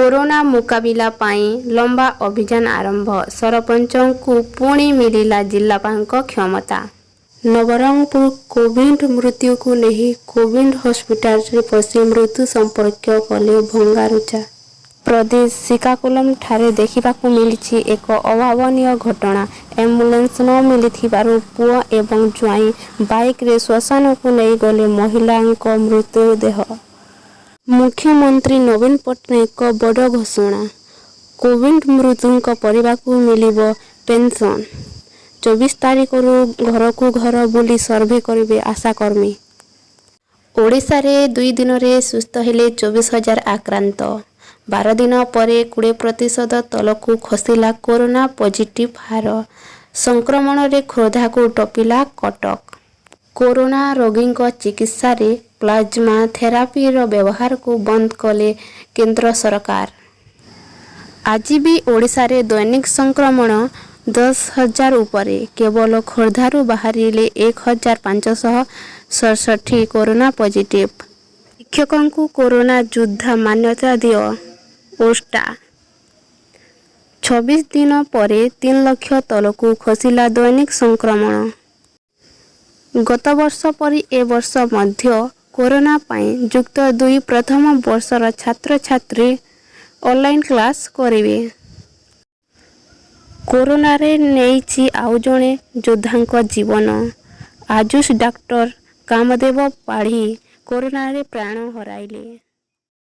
Corona ମୁକାବିଲା ପାଇଁ ଲମ୍ବା ଅଭିଯାନ ଆରମ୍ଭ। ସରପଞ୍ଚଙ୍କୁ ପୁଣି ମିଳିଲା ଜିଲ୍ଲାପାଳଙ୍କ କ୍ଷମତା। ନବରଙ୍ଗପୁର, କୋଭିଡ୍ ମୃତ୍ୟୁକୁ ନେଇ କୋଭିଡ୍ ହସ୍ପିଟାଲରେ ପଶି ମୃତ ସମ୍ପର୍କୀୟ କଲେ ଭଙ୍ଗାରୁଜା। ପ୍ରଦେଶ ଶ୍ରୀକାକୁଲମ ଠାରେ ଦେଖିବାକୁ ମିଳିଛି ଏକ ଅଭାବନୀୟ ଘଟଣା। ଆମ୍ବୁଲାନ୍ସ ନ ମିଳିଥିବାରୁ ପୁଅ ଏବଂ ଜ୍ୱାଇଁ ବାଇକରେ ଶ୍ମଶାନକୁ ନେଇଗଲେ ମହିଳାଙ୍କ ମୃତଦେହ। ମୁଖ୍ୟମନ୍ତ୍ରୀ ନବୀନ ପଟ୍ଟନାୟକଙ୍କ ବଡ଼ ଘୋଷଣା। କୋଭିଡ୍ ମୃତକଙ୍କ ପରିବାରକୁ ମିଳିବ ପେନସନ୍। 24 ତାରିଖରୁ ଘରକୁ ଘର ବୁଲି ସର୍ଭେ କରିବେ ଆଶାକର୍ମୀ। ଓଡ଼ିଶାରେ 2 ଦିନରେ ସୁସ୍ଥ ହେଲେ 24 ହଜାର ଆକ୍ରାନ୍ତ। 12 ଦିନ ପରେ 20% ତଳକୁ ଖସିଲା କରୋନା ପଜିଟିଭ୍ ହାର। ସଂକ୍ରମଣରେ ଖୋର୍ଦ୍ଧାକୁ ଟପିଲା କଟକ। କରୋନା ରୋଗୀଙ୍କ ଚିକିତ୍ସାରେ ପ୍ଲାଜମା ଥେରାପିର ବ୍ୟବହାରକୁ ବନ୍ଦ କଲେ କେନ୍ଦ୍ର ସରକାର। ଆଜି ବି ଓଡ଼ିଶାରେ ଦୈନିକ ସଂକ୍ରମଣ 10,000 ଉପରେ। କେବଳ ଖୋର୍ଦ୍ଧାରୁ ବାହାରିଲେ 1567 କରୋନା ପଜିଟିଭ୍। ଶିକ୍ଷକଙ୍କୁ କରୋନା ଯୋଦ୍ଧା ମାନ୍ୟତା ଦିଅ ଓଷ୍ଟା। 26 ଦିନ ପରେ 3 ଲକ୍ଷ ତଳକୁ ଖସିଲା ଦୈନିକ ସଂକ୍ରମଣ। ଗତବର୍ଷ ପରି ଏ ବର୍ଷ ମଧ୍ୟ କରୋନା ପାଇଁ ଯୁକ୍ତ ଦୁଇ ପ୍ରଥମ ବର୍ଷର ଛାତ୍ରଛାତ୍ରୀ ଅନଲାଇନ୍ କ୍ଲାସ୍ କରିବେ। କରୋନାରେ ନେଇଛି ଆଉ ଜଣେ ଯୋଦ୍ଧାଙ୍କ ଜୀବନ। ଆୟୁଷ ଡାକ୍ତର କାମଦେବ ପାଢ଼ୀ କରୋନାରେ ପ୍ରାଣ ହରାଇଲେ।